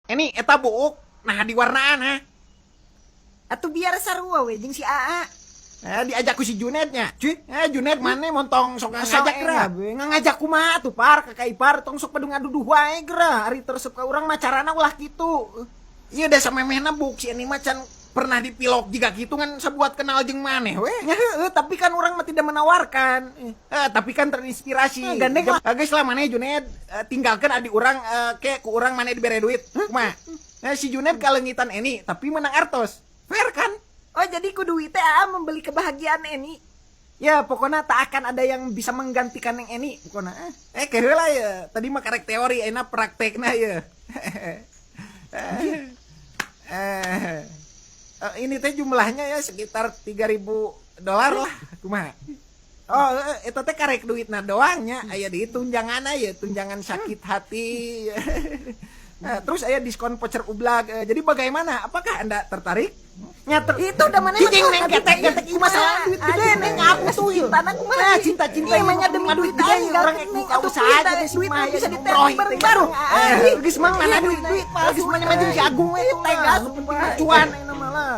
Ini eta buuk nah diwarnaan, ha? Atuh biar sarua we jeung si Aa. Eh, diajak ku si Junetnya. Cuy, eh Junet mana montong sok ngajak geura. Ngajak kumaha tuh, Par? Kakak ipar tong sok padu ngaduduh wae geura. Ari teu resep ka urang mah carana ulah kitu. Iya, da samemehna buuk si Eni mah can pernah dipilok jiga gitu, kan sebuat kenal jeung maneh we. Ya heueuh, tapi kan urang mah tidak menawarkan. Eh, tapi kan terinspirasi. Eh, gandeng lah. Eh, geus lah maneh Junet, eh, tinggalkan adik urang, eh, ke ku urang maneh dibere duit. Kumaha? Eh, si Junet kaleungitan Eni tapi menang artos. Fair kan? Oh, jadi ku duit teh Aa membeli kebahagiaan Eni. Ya pokoknya tak akan ada yang bisa menggantikan yang Eni pokoknya. Eh. Eh, keheula ya. Tadi mah karek teori, enak praktekna ya. Eh, eh, eh, ini teh jumlahnya ya sekitar 3000 dolar lah. Kumaha? Oh, eh, eta teh karek duitna doang nya, aya di tunjangan aya, tunjangan sakit hati. Nah, terus aya diskon voucher ublag. Eh, jadi bagaimana? Apakah Anda tertarik? Nyater itu udah mana? Cicing neng ketek ketek ieu masalah duit gede neng aku tuh ieu. Cinta kumaha? Nah, cinta-cinta Emangnya demi duit gede gede orang neng buka atuh usaha aja duit duit mah bisa umroh diterima bareng. Eh, geus mang mana duit duit geus mana mah jeung si Agung we Tega tega cuan ayeuna mah lah.